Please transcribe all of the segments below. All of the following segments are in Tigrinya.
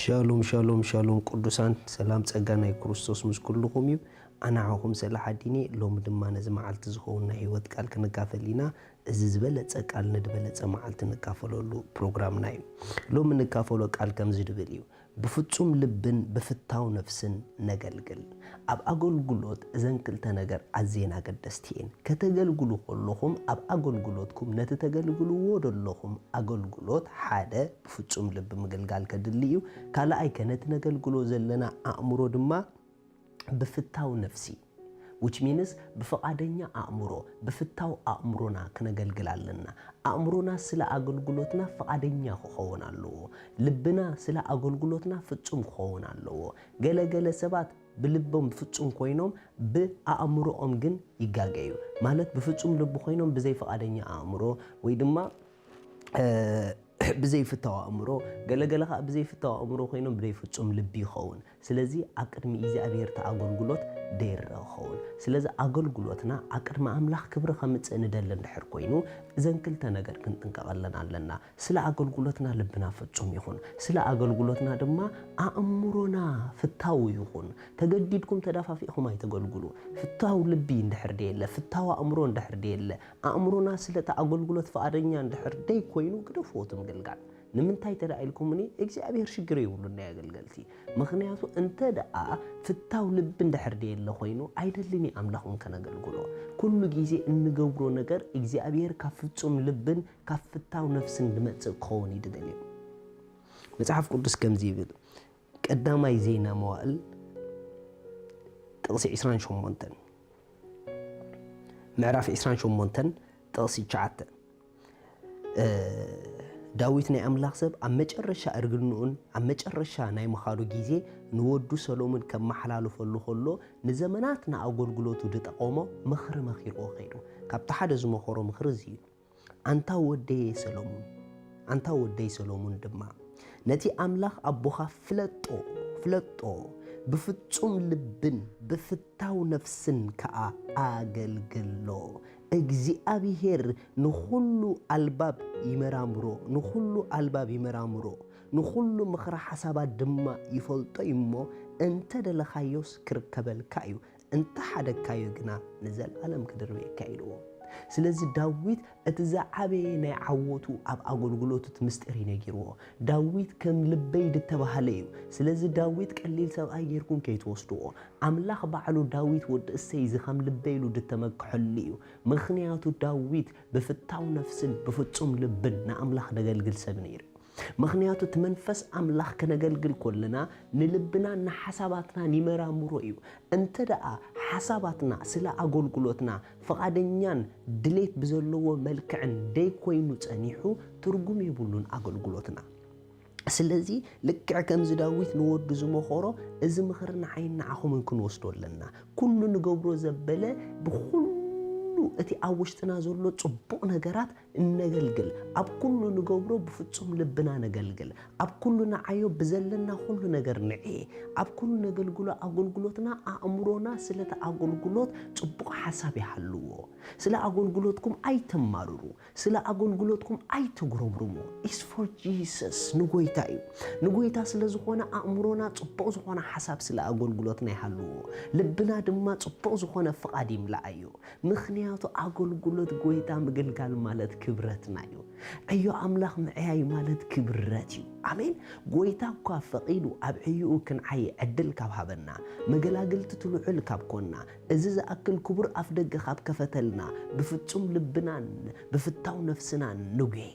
ሻሎም ሻሎም ሻሎም ቅዱሳን፣ ሰላም ጸጋ ናይ ክርስቶስ ምስ ኩልኹም እዩ። ኣነ ዓኹም ሰላሓዲን እየ። ሎሚ ድማ ነዚ መዓልቲ ዝኸውን ናይ ህይወት ቃል ክንካፈል ኢና። እዚ ዝበለጸ ቃል ንድበለጸ መዓልቲ ንካፈለሉ ፕሮግራምና እዩ። ሎሚ ንካፈሎ ቃል ከምዚ ድብል እዩ፣ ብፍጹም ልብን ብፍታው ነፍስን ነገልግል። ኣብ ኣገልግሎት እዘን ክልተ ነገር ኣዝየን ኣገደስቲ እየን። ከተገልግሉ ከለኹም ኣብ ኣገልግሎትኩም ነቲ ተገልግልዎ ዘለኹም ኣገልግሎት ሓደ ብፍጹም ልቢ ምግልጋል ከድሊ እዩ። ካልኣይ ከ ነቲ ነገልግሎ ዘለና ኣእምሮ ድማ ብፍታው ነፍሲ which means ብፍቓደኛ ኣእምሮ፣ ብፍታው ኣእምሮና ክነገልግል ኣለና። ኣእምሮና ስለ ኣገልግሎትና ፍቓደኛ ክኸውን ኣለዎ። ልብና ስለ ኣገልግሎትና ፍጹም ክኸውን ኣለዎ። ገለ ገለ ሰባት ብልቦም ፍጹም ኮይኖም ብኣእምሮኦም ግን ይጋገዩ። ማለት ብፍጹም ልቢ ኮይኖም ብዘይ ፍቓደኛ ኣእምሮ ወይ ድማ ብዘይፍታው ኣእምሮ፣ ገለገለ ከዓ ብዘይ ፍታው ኣእምሮ ኮይኖም ብዘይ ፍጹም ልቢ ይኸውን። ስለዚ ኣብ ቅድሚ እግዚኣብሔር እቲ ኣገልግሎት ደይረ ክኸውን። ስለዚ ኣገልግሎትና ኣብ ቅድሚ ኣምላኽ ክብሪ ከምጽእ ንደሊ እንድሕር ኮይኑ እዘን ክልተ ነገር ክንጥንቀቐለን ኣለና። ስለ ኣገልግሎትና ልብና ፍጹም ይኹን፣ ስለ ኣገልግሎትና ድማ ኣእምሮና ፍታው ይኹን። ተገዲድኩም ተዳፋፊእኹም ኣይተገልግሉ። ፍታው ልቢ እንድሕር ደየለ፣ ፍታው ኣእምሮ እንድሕር ደየለ፣ ኣእምሮና ስለቲ ኣገልግሎት ፍቓደኛ እንድሕር ደይኮይኑ ግደፍዎ እቲ ምግልጋል። ንምንታይ ተዳ ኢልኩምኒ እግዚኣብሔር ሽግር የብሉን ናይ ኣገልገልቲ። ምኽንያቱ እንተ ደኣ ፍታው ልቢ እንድሕር ደየለ ኮይኑ ኣይደልን እዩ ኣምላኹም ከነገልግሎ። ኩሉ ግዜ እንገብሮ ነገር እግዚኣብሔር ካብ ፍጹም ልብን ካብ ፍታው ነፍስን ዝመጽእ ክኸውን እዩ ዝደልዮ። መጽሓፍ ቅዱስ ከምዚ ይብል፣ ቀዳማይ ዜና መዋእል ጥቕሲ ዕስራን ሸሞንተን፣ ምዕራፍ ዕስራን ሸሞንተን ጥቕሲ ትሽዓተ። ዳዊት ናይ ኣምላኽ ሰብ ኣብ መጨረሻ እርግንኡን ኣብ መጨረሻ ናይ ምኻዱ ግዜ ንወዱ ሰሎሙን ከመሓላልፈሉ ከሎ ንዘመናት ንኣገልግሎቱ ዝጠቐሞ ምኽሪ መኺርዎ ከይዱ። ካብቲ ሓደ ዝመኸሮ ምኽሪ እዚ እዩ። ኣንታ ወደየ ሰሎሙን፣ ኣንታ ወደይ ሰሎሙን ድማ ነቲ ኣምላኽ ኣቦኻ ፍለጦ፣ ፍለጦ፣ ብፍጹም ልብን ብፍታው ነፍስን ከኣ ኣገልግሎ። እግዚኣብሄር ንኹሉ ኣልባብ ይመራምሮ፣ ንኹሉ ኣልባብ ይመራምሮ፣ ንኹሉ ምኽሪ ሓሳባት ድማ ይፈልጦ እዩ እሞ፣ እንተ ደለኻዮስ ክርከበልካ እዩ፣ እንተ ሓደግካዮ ግና ንዘለኣለም ክድርብየካ ኢልዎ። ስለዚ ዳዊት እቲ ዝዓበየ ናይ ዓወቱ ኣብ ኣገልግሎቱ እቲ ምስጢር እዩ ነጊርዎ። ዳዊት ከም ልበይ ዝተባህለ እዩ። ስለዚ ዳዊት ቀሊል ሰብኣይ ጌርኩም ከይትወስድዎ። ኣምላኽ ባዕሉ ዳዊት ወዲ እሰይ እዚ ከም ልበይ ኢሉ ዝተመክሐሉ እዩ። ምኽንያቱ ዳዊት ብፍታው ነፍስን ብፍጹም ልብን ንኣምላኽ ደገልግል ሰብ ነይሩ። ምኽንያቱ እቲ መንፈስ ኣምላኽ ከነገልግል ከለና ንልብናን ንሓሳባትናን ይመራምሮ እዩ። እንተ ደኣ ሓሳባትና ስለ ኣገልግሎትና ፍቓደኛን ድሌት ብዘለዎ መልክዕን ደይኮይኑ ጸኒሑ ትርጉም የብሉን ኣገልግሎትና። ስለዚ ልክዕ ከምዚ ዳዊት ንወዱ ዝመኸሮ እዚ ምኽሪ ንዓይን ንዓኹምን ክንወስዶ ኣለና። ኩሉ ንገብሮ ዘበለ ብኹሉ እቲ ኣብ ውሽጥና ዘሎ ጽቡቕ ነገራት እነገልግል፣ ኣብ ኩሉ ንገብሮ ብፍጹም ልብና ነገልግል፣ ኣብ ኩሉ ንዓዮ ብዘለና ኩሉ ነገር ንዕየ፣ ኣብ ኩሉ ነገልግሎ ኣገልግሎትና ኣእምሮና ስለቲ ኣገልግሎት ጽቡቕ ሓሳብ ይሃልዎ። ስለ ኣገልግሎትኩም ኣይተማርሩ፣ ስለ ኣገልግሎትኩም ኣይተጉረምርሙ። It's for Jesus፣ ንጎይታ እዩ። ንጎይታ ስለ ዝኾነ ኣእምሮና ጽቡቕ ዝኾነ ሓሳብ ስለ ኣገልግሎትና ይሃልዎ፣ ልብና ድማ ጽቡቕ ዝኾነ ፍቓድ ይምላኣዮ። ምኽንያቱ ኣገልግሎት ጎይታ ምግልጋል ማለት ክብረትና እዩ። ዕዮ ኣምላኽ ምዕያይ ማለት ክብረት እዩ። ኣሜን። ጎይታ እኳ ፈቒዱ ኣብ ዕዮኡ ክንዓይ ዕድል ካብ ሃበና፣ መገላግልቲ ትልዑል ካብ ኮና፣ እዚ ዝኣክል ክቡር ኣፍ ደገ ካብ ከፈተልና፣ ብፍጹም ልብናን ብፍታው ነፍስናን ንጉሄ።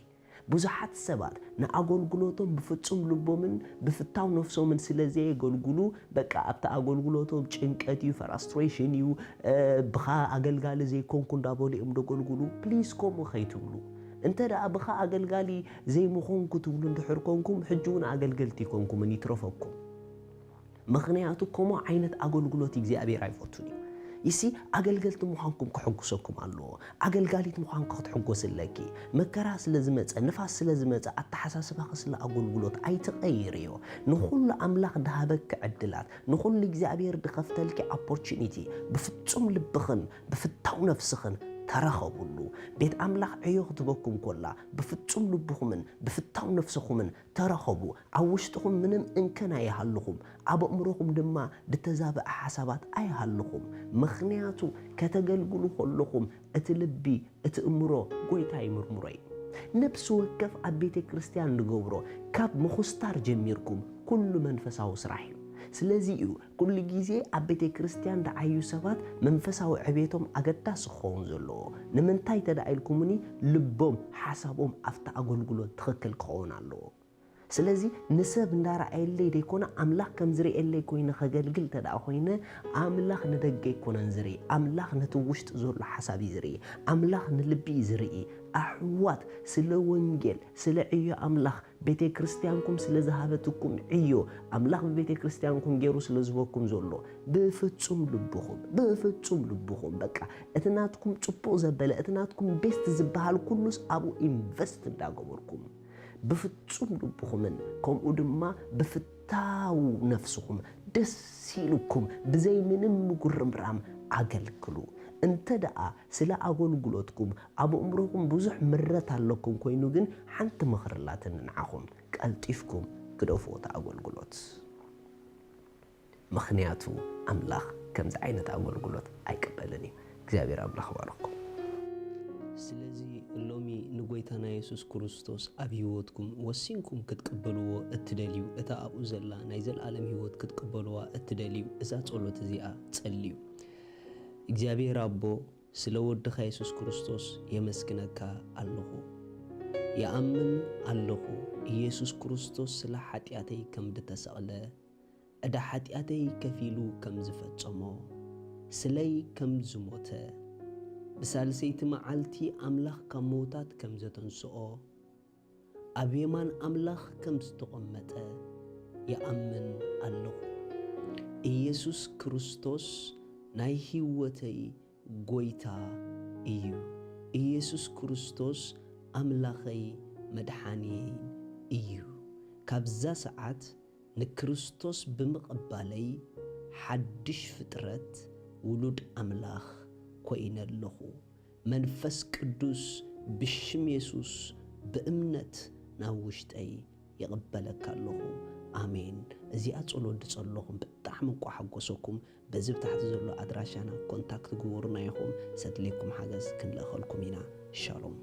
ብዙሓት ሰባት ንኣገልግሎቶም ብፍጹም ልቦምን ብፍታው ነፍሶምን ስለ ዘየገልግሉ፣ በቃ ኣብቲ ኣገልግሎቶም ጭንቀት እዩ፣ ፍራስትሬሽን እዩ፣ እ፣ ብኻ ኣገልጋሊ ዘይኮንኩ እንዳበሉ እዮም ደገልግሉ። ፕሊዝ ከምኡ ከይትብሉ። እንተ ደኣ ብኻ ኣገልጋሊ ዘይምኾንኩ ትብሉ እንድሕር ኮንኩም፣ ሕጂ እውን ኣገልገልቲ ኣይኮንኩምን፣ ይትረፈኩም። ምኽንያቱ ከምኡ ዓይነት ኣገልግሎት እግዚኣብሔር ኣይፈቱን እዩ። ይሲ ኣገልገልቲ ምዃንኩም ከሐጉሰኩም ኣለዎ። ኣገልጋሊት ምዃንኩ ክትሕጎስ ኣለኪ። መከራ ስለ ዝመጸ፣ ንፋስ ስለ ዝመጸ፣ ኣተሓሳስባኺ ስለ ኣገልግሎት ኣይትቐይርዮ። ንኹሉ ኣምላኽ ድሃበኪ ዕድላት፣ ንኹሉ እግዚኣብሔር ድኸፍተልኪ ኦፖርቹኒቲ ብፍጹም ልብኽን ብፍታው ነፍስኽን ተራኸቡሉ። ቤት ኣምላኽ ዕዮ ክትበኩም ኮላ ብፍጹም ልብኹምን ብፍታው ነፍስኹምን ተራኸቡ። ኣብ ውሽጥኹም ምንም እንከን ኣይሃልኹም፣ ኣብ ኣእምሮኹም ድማ ዝተዛብአ ሓሳባት ኣይሃልኹም። ምኽንያቱ ከተገልግሉ ከለኹም እቲ ልቢ እቲ እምሮ ጎይታ ይምርምሮ እዩ። ነፍሲ ወከፍ ኣብ ቤተ ክርስቲያን ንገብሮ ካብ ምኹስታር ጀሚርኩም ኩሉ መንፈሳዊ ስራሕ እዩ። ስለዚ እዩ ኩሉ ግዜ ኣብ ቤተ ክርስቲያን ደዓዩ ሰባት መንፈሳዊ ዕቤቶም ኣገዳሲ ክኸውን ዘለዎ። ንምንታይ ተደኣ ኢልኩምኒ ልቦም ሓሳቦም ኣብቲ ኣገልግሎት ትኽክል ክኸውን ኣለዎ። ስለዚ ንሰብ እንዳረኣየለይ ደይኮነ ኣምላኽ ከም ዝርእየለይ ኮይነ ከገልግል ተደኣ ኮይነ ኣምላኽ ንደገ ኣይኮነን ዝርኢ። ኣምላኽ ነቲ ውሽጢ ዘሎ ሓሳብ እዩ ዝርኢ። ኣምላኽ ንልቢ እዩ ዝርኢ። ኣሕዋት ስለ ወንጌል ስለ ዕዮ ኣምላኽ ቤተ ክርስቲያንኩም ስለ ዝሃበትኩም ዕዮ ኣምላኽ ብቤተ ክርስቲያንኩም ገይሩ ስለ ዝህበኩም ዘሎ ብፍጹም ልብኹም ብፍጹም ልብኹም በቃ እቲ ናትኩም ጽቡቕ ዘበለ እቲ ናትኩም ቤስት ዝበሃል ኩሉስ ኣብኡ ኢንቨስት እንዳገበርኩም ብፍጹም ልብኹምን ከምኡ ድማ ብፍታው ነፍስኹም ደስ ኢሉኩም ብዘይ ምንም ምጉርምራም ኣገልግሉ። እንተ ደኣ ስለ ኣገልግሎትኩም ኣብ ኣእምሮኹም ብዙሕ ምረት ኣለኩም ኮይኑ ግን ሓንቲ ምኽሪ ኣላትኒ ንዓኹም፣ ቀልጢፍኩም ግደፍዎ እቲ ኣገልግሎት። ምኽንያቱ ኣምላኽ ከምዚ ዓይነት ኣገልግሎት ኣይቅበልን እዩ። እግዚኣብሔር ኣምላኽ ባርኩም። ስለዚ ሎሚ ንጎይታና የሱስ ክርስቶስ ኣብ ህይወትኩም ወሲንኩም ክትቅበልዎ እትደልዩ፣ እታ ኣብኡ ዘላ ናይ ዘልኣለም ህይወት ክትቅበልዋ እትደልዩ፣ እዛ ጸሎት እዚኣ ጸልዩ። እግዚኣብሔር ኣቦ፣ ስለ ወድኻ የሱስ ክርስቶስ የመስግነካ ኣለኹ። ይኣምን ኣለኹ፣ ኢየሱስ ክርስቶስ ስለ ሓጢኣተይ ከም ዝተሰቕለ፣ ዕዳ ሓጢኣተይ ከፊሉ ከም ዝፈጸሞ፣ ስለይ ከም ዝሞተ፣ ብሳልሰይቲ መዓልቲ ኣምላኽ ካብ ምዉታት ከም ዘተንስኦ፣ ኣብ የማን ኣምላኽ ከም ዝተቐመጠ ይኣምን ኣለኹ። ኢየሱስ ክርስቶስ ናይ ህይወተይ ጎይታ እዩ። ኢየሱስ ክርስቶስ ኣምላኸይ መድሓንየይን እዩ። ካብዛ ሰዓት ንክርስቶስ ብምቕባለይ ሓድሽ ፍጥረት ውሉድ ኣምላኽ ኮይነ ኣለኹ። መንፈስ ቅዱስ ብሽም የሱስ ብእምነት ናብ ውሽጠይ ይቕበለካ ኣለኹ። ኣሜን። እዚኣ ጸሎት ዝጸለኹም ብጣዕሚ እኳ ሓጎሰኩም። በዚ ብታሕቲ ዘሎ ኣድራሻና ኮንታክት ግበሩና ኢኹም። ዘድልየኩም ሓገዝ ክንልእኸልኩም ኢና። ሻሎም።